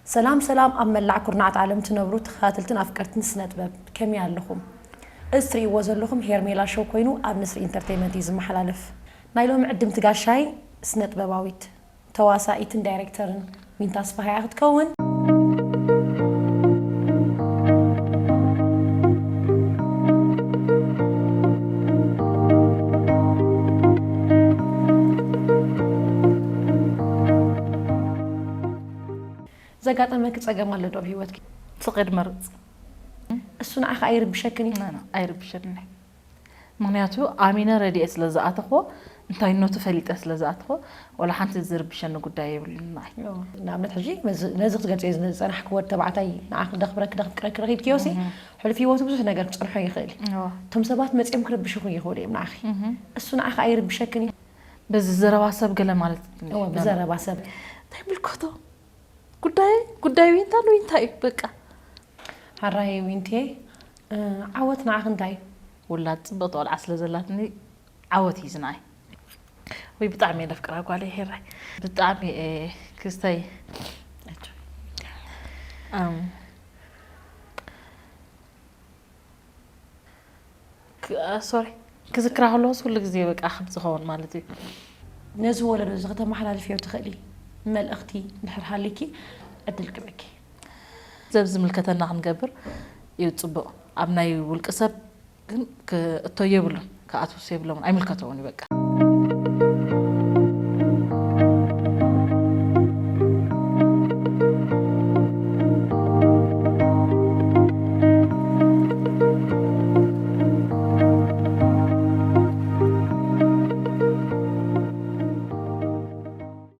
ሰላም ሰላም፣ ኣብ መላዕ ኩርናዓት ዓለም ትነብሩ ተኸታተልትን ኣፍቀርትን ስነ ጥበብ፣ ከመይ ኣለኹም? እዚ ትርእይዎ ዘለኹም ሄርሜላ ሾው ኮይኑ ኣብ ንስሪ ኢንተርቴይመንት እዩ ዝመሓላለፍ። ናይ ሎሚ ዕድምቲ ጋሻይ ስነ ጥበባዊት፣ ተዋሳኢትን ዳይሬክተርን ዊንታ ኣስፍሃያ ክትከውን። ዘጋጠመኪ ጸገም ኣሎ ዶ ኣብ ህይወትኪ? ስቕ ኢለ ድመርጽ። እሱ ንዓኺ ኣይርብሸክን እዩ? ና፣ ና፣ ኣይርብሸንን እዩ። ምኽንያቱ ኣሚነ ረድኤ ስለ ዝኣተኽዎ፣ እንታይነቱ ፈሊጠ ስለ ዝኣተኽዎ፣ ዋላ ሓንቲ ዝርብሸኒ ጉዳይ የብሉን ንዓይ። ንኣብነት ሕጂ ነዚ፣ ነዚ ክትገልጽዮ ዝጸናሕኪ ወዲ ተባዕታይ ንዓኺ ክደኽብረኪ፣ ክደኽብረኪ ረኺብክዮሲ፣ ሕሉፍ ህይወቱ ብዙሕ ነገር ክጸንሖ ይኽእል እዩ። እቶም ሰባት መጺኦም ክርብሹኺ ይኽእሉ እዮም ንዓኺ። እሱ ንዓኺ ኣይርብሸክን እዩ? በዚ ዘረባ ሰብ ገለ ማለት እወ፣ ብዘረባ ሰብ። እንታይ ይምልከቶ? ጉዳይ፣ ጉዳይ ዊንታ ንዊንታ እዩ በቃ። ሓራይ ዊንትየ፣ እ፣ ዓወት ንዓኺ እንታይ እዩ? ውላድ ጽብቕቲ ቆልዓ ስለ ዘላትኒ ዓወት እዩ ዝንዓይ። ወይ ብጣዕሚ እየ ለፍቅራ ጓለይ ሄራይ። ብጣዕሚ እየ ክስተይ። ኣም፣ ክ-፣ አ፣ ሶሪ። ክዝክራ ከለኹስ ኩሉ ግዜ በቃ ከም ዝኸውን ማለት እዩ። ነዚ ወለዶ እዚ ከተመሓላልፍዮ ትኽእሊ መልእኽቲ እንድሕር ሃልዩኪ ዕድል ክበኪ። ሰብ ዝምልከተና ክንገብር እዩ ጽቡቕ። ኣብ ናይ ውልቂ ሰብ ግን ክእቶ የብሉን፣ ክኣትውስ የብሎምን፣ ኣይምልከተውን እዩ በቃ።